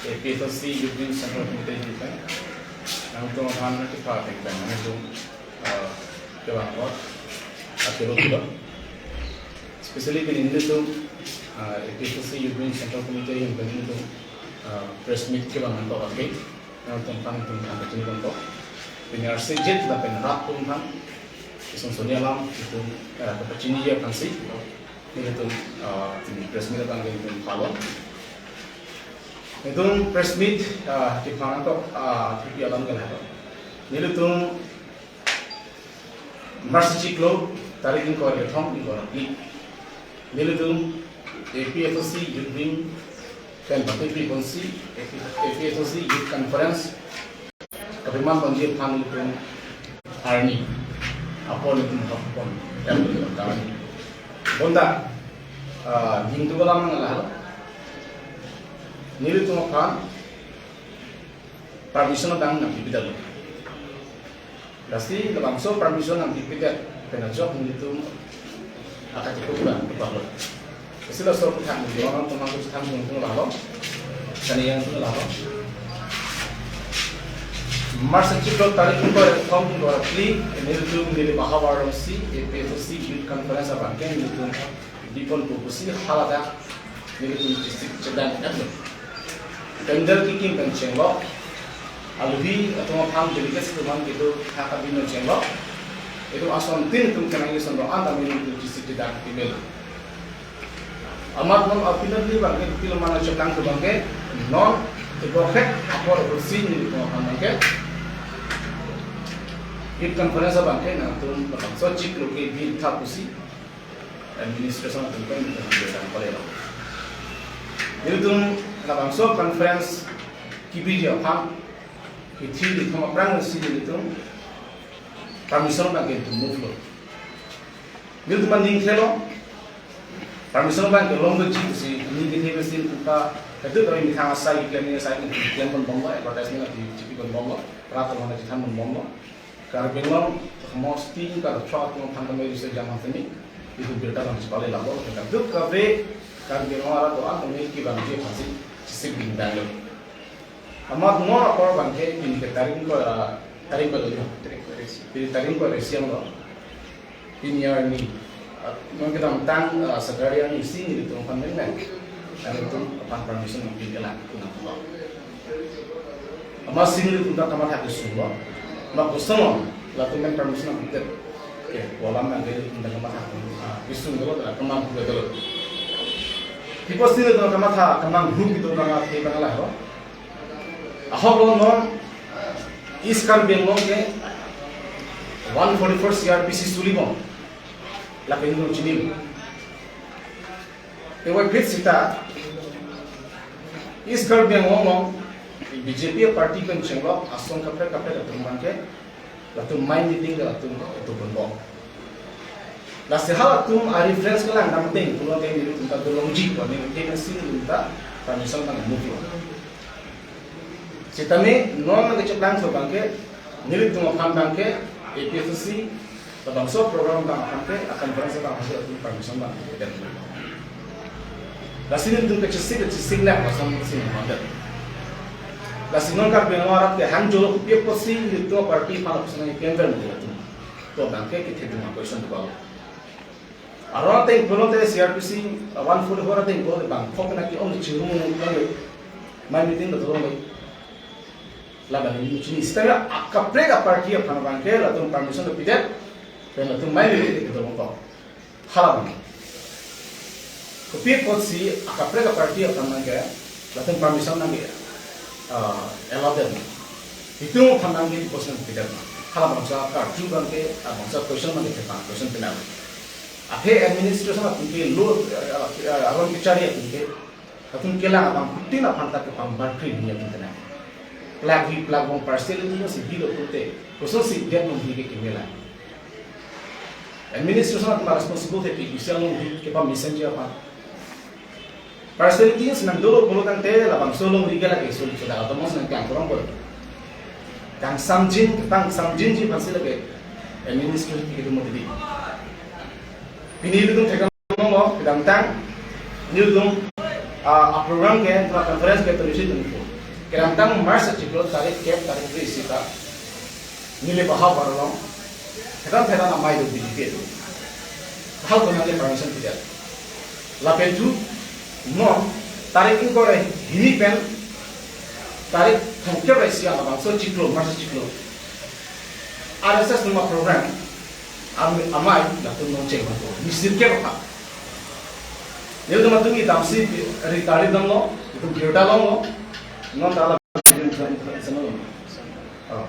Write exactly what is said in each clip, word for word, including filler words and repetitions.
APHLC Youth Wing Central Committee ahin pen nangtum aphan kepha ateng pen nangtum, ah, kevang apot, ah, kevang apot. Especially pini nelitum, ah, APHLC Youth Wing Central Committee ahin pen nelitum, ah, press meet kevang apot, okay. Nangtum aphan nelitum aphan kachinipon apot. Pini arsi jit lapen rat atum aphan, isong soni alam itum, ah, kapachiniji aphansi nelitum, ah, pini press meet abang nelitum palo. Nelitum press meet, ah, kepha ateng, ah, thipi alam ke lahelo. Nelitum March chiklo tarik ingkoi ra kethom ingkoi ra phli, nelitum APHLC Youth Wing pen bate pi ponsi APHLC Youth Conference kapeman ponji aphan nelitum arni apor nelitum hok pon, ya, nelitum arni. Bonta, ah, dingtu alam nang lahelo. Nelitum aphan permission abang nangpipedet. Lasi labangso permission nangpipedet pen ajok nelitum akachikuk abang kepalo. Lasi laso aphuthak nelitum atum aphan kachethan tung tung lahelo. Kani yang tung lahelo. March chiklo tarik ingkoi ra kethom ingkoi ra phli, nelitum neli bahavar si APHLC Youth Conference abang ke nelitum bipon pusi haladak nelitum district chedan etlo. Pandal kekim pen chenglo, aluhi atum aphan delegates atum aphan kedo thak abin chenglo. Itum asontin itum kenang ison do-an tame nelitum district chedan email. Amat non apinali abang ke pil mana chekang tu abang ke non kedokhek apor kursi nelitum aphan abang ke Youth Conference abang ke nangtum labangso chiklo ke bintha pusi administration atum pen nelitum nangdetang pale lo. Nelitum labangso conference kebiji aphan kithi nelitum aphrang si nelitum permission abang ke nelitum move lo. Nelitum aning khelo, permission abang ke longji pusi ning kethe mesin puta itu kami methang asai claim asai claim pon bomlo, advertisement ati chipi pon bomlo, rat along chethan pon bomlo. Karbi Anglong mosti ka chok atum aphan kami research jam tame itum birta kami chepale labo, kadokave Karbi Anglong arat do-an tame kevangji aphansi chesik dingdang lo. Amat non apor abang ke pini ke tarik ko, ah, tarik ko lo. Tarik ko resi. Pini tarik ko resi lo. Pini arni, ah, non kedamtang, ah, Saturday arni si nelitum aphan pen pen nelitum aphan permission nangpin kelang kunang lo. Amat si nelitum ta kamatha kesung lo. Amat kosonlo latum pen permission nangpidet. Oke, pu alam abang ke nelitum ta kamatha, ah, kesung lo, ta kemanghu lo. Ipo si nelitum kamatha kemanghu itum abang ke abang lahelo. Ahok lo non East Karbi Anglong ke one forty-four C R P C sulibom. Lapen nelitum chini. Teboi phit seta East Karbi Anglong along B J P party pen chenglok asong kaprek kaprek atum abang ke latum mai meeting ke latum kedo pon bom. Lasi halatum a-reference kelang dam ateng pulote nelitum ta dolongji pu aning ke masi nelitum ta permission abang move lo. Sitame non kecheplang so abang ke nelitum aphan abang ke A P H L C labangso program abang aphan ke, a-conference abang aphan ke latum permission abang ke. Lasi nelitum kechesik kechesik le lason si mandet. Lasi non Karbi Anglong arat ke hang jolo kopi apotsi nelitum party aphan lapuson nangpi pen ver nelitum. To abang ke kethedung a-question do ba. Aron ateng pulote C R P C one forty-four ateng pulote bang kok na ke-ong chingrum nang mai meeting do dolo. Labang nelitum chini seta ya akaprek a-party aphan abang ke latum permission pidet, pen latum mai meeting do dolo. Hala abang. Kopi apotsi akaprek a-party aphan abang ke latum permission nangke, ah, allow det. Itum aphan nangke permission pidet. Hala abangso karju abang ke, ah, abangso question abang ke kepang question penang. Aphi administration atum ke lo, ah, ah, aron kechari atum ke, latum kelang abang putin aphan ta kepangbar kri ni atum penang. Plak hi plak bong parcel ni si bilo pulote, kosonsi det bong hi ke kemelang. Administration atum responsible the pi isi along hi kepamesen ji aphan. Parcel ni si nang dolo pulo tangte labangso along ri ke lake sul sudah atau mos nang klang kurang bol. Kangsamjin, kangsamjinji aphansi lake administration ke dum tadi. Pini nelitum thekdamlo, kedamtang nelitum, ah, a-program ke, a-conference ke, twenty-three twenty-four. Kedamtang March achiklo tarik kep tarik kre-isi ta neli Baha Baru along phetan phetan amei do B J P atum. Halatum nangli permission pidet. Lapen thu non tarik ingkoi ra hini pen tarik thomkep ra isi labangso achiklo, March achiklo, R S S atum aprogram am-, amei latum non cheng bangko. Ni sirkep aphan. Nelitum atum ke damsi ri tari damlo, itum birta longlo. Non ta la. Oh.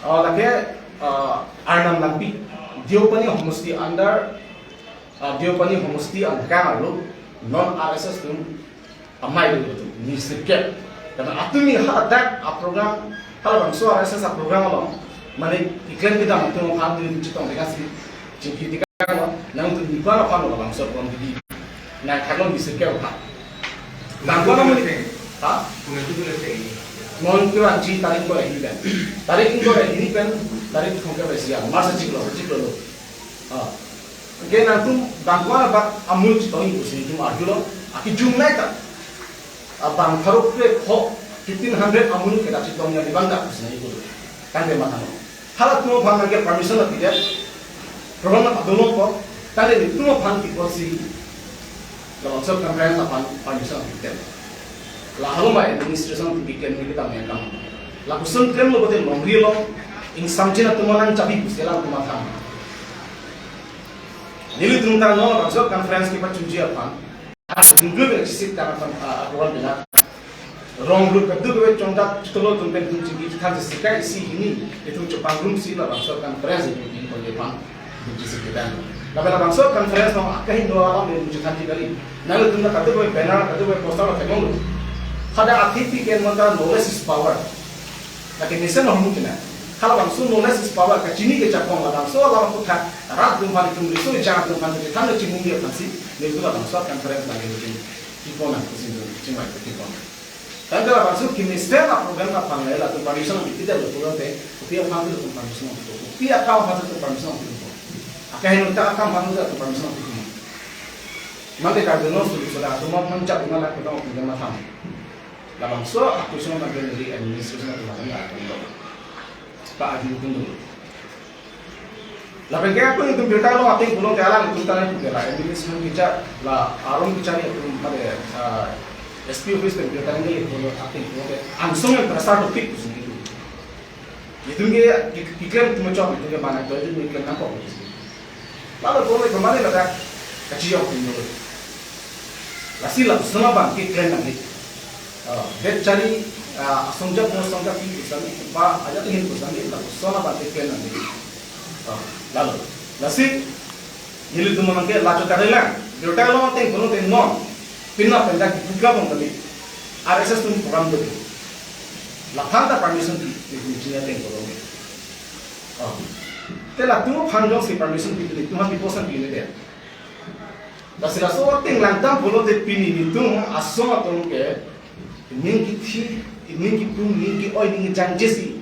Oh, lake, uh, Arnam Langpi, Deopani homosti under, uh, Deopani homosti angkang arlo, non R S S atum amei do atum, ni sirkep. Karena atum ni hadak aprogram, halabangso R S S aprogram along, mane keklem kedam atum aphan nelitum chetong dekasi, chingki dekasi, nangtum ni ko-an aphan labangso program dei, nangthaklo ni sirkep aphan. Bang ko-an amonit, ha? Punya tu boleh saya ini. Non kewan ji tarik ingkoi ra hini pen. Tarik ingkoi ra hini pen, tarik thomkep ra isi, March achiklo, achiklo lo. Ah. Oke, nangtum bang ko-an abang amul chetongji pusi nelitum arjulo, akejung nai ta. Abang pharo kre-pho, fifteen hundred amul ke ta chetong ya di bang ta pusi nelitum. Tangte matha non. Halatum aphan nangke permission pidet. Program na padolongpo. Tangte nelitum aphan kiposi labangso conference aphan permission pidet. La haloma administration atum keklem ni kita mengkam. Lapuson klemlo bote longri along ingsamjin atum nangchapi pusi latum athang. Nelitum ta non labangso conference kepachunji aphan. Dungdung bela chisik tang aphan, ah, aprogram bela. Rong group keduk kebe chongdak chitolo atum pen itum chingki chethan sika isi hini itum chepangrum si labangso conference itum pini konje aphan itum chisik kedan. Lapen labangso conference along akehingno alam itum chethanji kali. Nanglitum ta kaduk kebe banner, kaduk kebe poster la theklonglo. Hadak athe pi ke non ta knowledge is power. Lake mesen ahormu kena. Halabangso knowledge is power kachini kechapong labangso alam aputhak rat atum aphan itum riso ejang atum aphan chethan chimung dia aphansi nelitum labangso conference lake nelitum kipon nang pusi nelitum chingvai kipon. Tangte labangso kemesen aprogram aphan le latum permission nangpidet lo pulote kopi aphan latum permission nangpipo. Kopi akam aphan latum permission nangpipo. Akehingno ta akam aphan latum permission nangpipo. Mate Karbi Anglong sulu soda atum aphan chak una lak kutang atum matham. Labangso a-question abang ke neli administration atum aphan nangkok. Pa aju tum dulu. Lapen ke ako itum birta lo ating pulo ke alang itum tanai pulo ke la administration kecha la arum kechari atum pada, ah, S P office pen birta nangkok pulo ating pulo ke angsong yang terasa topik pusi nelitum. Itum ke ki-, keklem itum chok itum ke mana to itum keklem nangkok. Lalu boleh kemana ladak kachiyok itum dulu. Lasi lapuson abang keklem nangji. Oh, bet chari, ah, asongja po songja pi pusani, ba aja tuhin pusani, lapuson abang keklem nangji. Oh, lalu, lasi, nelitum nangke lacho kadelang, birta lo ateng kono teng non, pinna penda kipuka bong kali, R S S atum program do. Laphan ta permission di, di kuncinya teng kono. Oh, te latum aphan jongsi permission di, di, tuhan di posan di, di, di. Lasi laso ateng langdam pulote pini nelitum asong atum ke ning kithi, ning kipu, ning ki-oi, ning jangjesi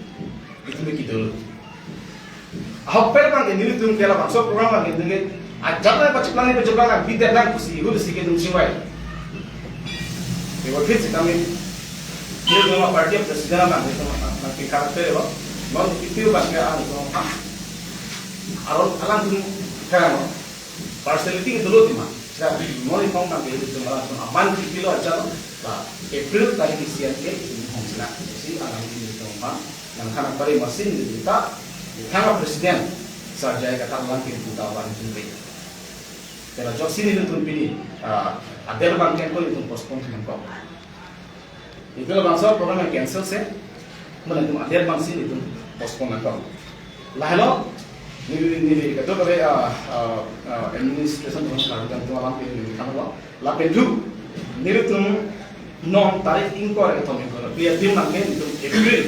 itum ke kedo. Ahok per abang ke nelitum ke labangso program abang ke nelitum ke ajat na pachiplang ni pachiplang nangpidet nang pusi ihu si ke nelitum chingvai. Iwa phit si kami nelitum party president abang nelitum abang ke karakter lo. Non itiu abang ke ang nelitum aron alangtum kerang lo. Personality ke dolo tima. Sira di moni phong tang ke itu malam pun aman di pilo aja lo. La April tarik isian ke itu hong sila. Si alam ini itu mang nang kana pare masin di ta. Tangga president sarjai kata lang ke itu tawa itu be. Tera jok sini itu pini, ah, adel bang ke ko itu postpone nangkok. Itum labangso program yang cancel se, mana itum adet bangsi itum postpone nangkok. Lahelo, neli, neli, neli, kato kabe, ah, ah, ah, administration dengan karutan tu alam ini neli kano. Lapen thu, nelitum non tarik ingkoi ra kethom ingkoi ra, pia dim nangke itum April,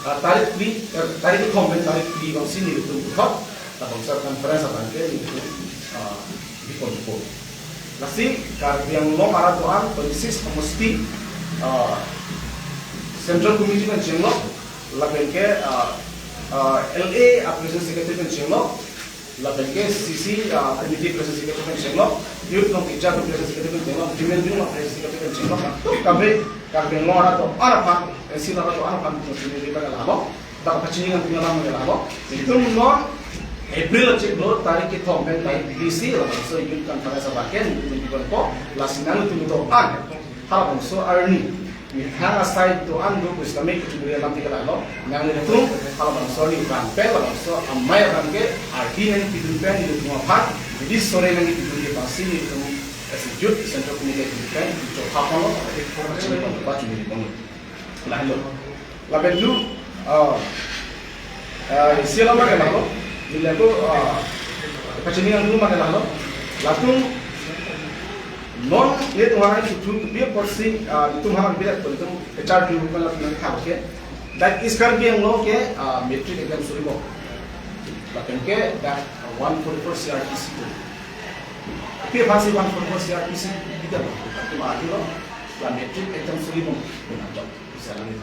ah, tarik phli, eh, tarik kethom pen tarik phli bangsi nelitum puthot, labangso conference abang ke nelitum, ah, bipon po. Lasi Karbi Anglong arat do-an twenty-six homosti, ah, Central Committee pen chenglok, lapen ke, ah, ah, L A, ah, President Secretary pen chenglok, lapen ke C C, ah, Committee President Secretary pen chenglok, Youth along keja tu President Secretary pen chenglo, Women Wing along President Secretary pen chenglo, tu kave, kave Karbi Anglong arat do-an aphan, N C L arat do-an aphan, tu sini di pen lahelo, dak pachini nangtum alam lahelo. Itum non April achiklo tarik kethom pen tarik phli si labangso Youth Conference avaken, itum biponpo, lasi nangtum do-an, halabangso arni methang asai do-an do, Islamic kachumri alam ti ke lahelo, nanglitum halabangso arni abang pen labangso amei abang ke ardi nangpidun pen nelitum aphan, jadi sore nangpidun ke pasi nelitum as a youth central committee pen chokha ponlo, pachini ponlo, pachini ponlo. Lahelo. Lapen tu, ah, ah, isi alam ke lahelo, neli ako, ah, pachini nangtum ke lahelo, latum non nelitum aphan tu tu bi porsi, ah, nelitum aphan bidak nelitum kechar tu bukan latum nangkha ke. Dak East Karbi Anglong ke, ah, matric exam suri bom. Lapen ke dak one forty-four C R P C tu. Pi aphansi one forty-four C R P C bidak? Latum arjulo, la matric exam suri bom. Bisa lagi.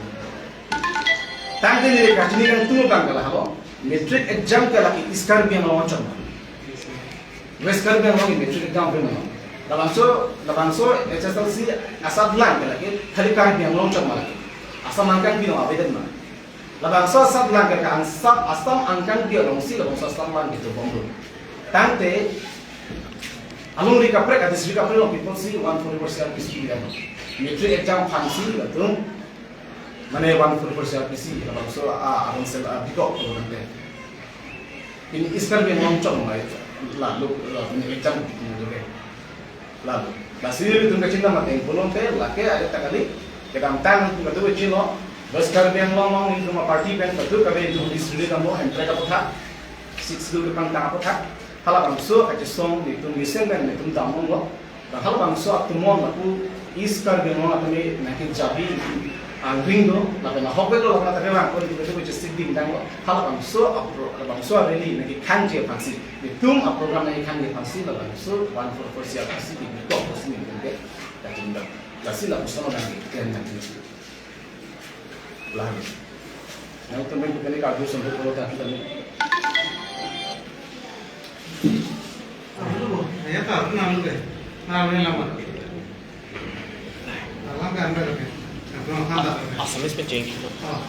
Tangte neli kachini nangtum abang ke lahelo, matric exam ke lake East Karbi Anglong anchot ma, West Karbi Anglong ke matric exam pen ma? Labangso, labangso H S L C asatlang ke lake khali Karbi Anglong anchot ma lake? Assam angkangpi along avedet ma? Labangso asatlang ke Assam, Assam angkangpi alongsi labangso asatlang ke dobom do. Tangte alongri kaprek, a district kaprek along pi apotsi one forty-four C R P C bidak? Matric exam aphansi latum, mane one forty-four C R P C, labangso, ah, aron sel, ah, bikok tu nangte. Pini East Karbi Anglong anchot ma, la, lo, la, pini exam bikin dulu ke. Lalu, lasi nelitum kachinta mate pulote, lake aja ta kali, kedamtang nelitum katu kachilo, West Karbi Anglong along nelitum aparty pen katu kave nelitum list release damlo, Hemprek aphuthak, Sixth Schedule kepangtang aphuthak, halabangso kachesong nelitum mesen pen nelitum damlonglo. Dan halabangso atum non lapu East Karbi Anglong atum nangkejabi angring do, lapen ahokpet lo, lapen atum vang ko nelitum kachesik ding danglo. Halabangso apro-, labangso rally nangkethangji aphansi, nelitum aprogram nangkethangji aphansi, labangso one forty-four C R P C bitok apotsi nelitum ke kachinta. Lasi lapuson nangke, klen nangke. Lalu. Nangtum pen kani karju sampai kalau tak kita ni. Ya, tak, nang lu deh. Nang lu lama. Alam kan ada kan? Assamese pen cheng. Oh.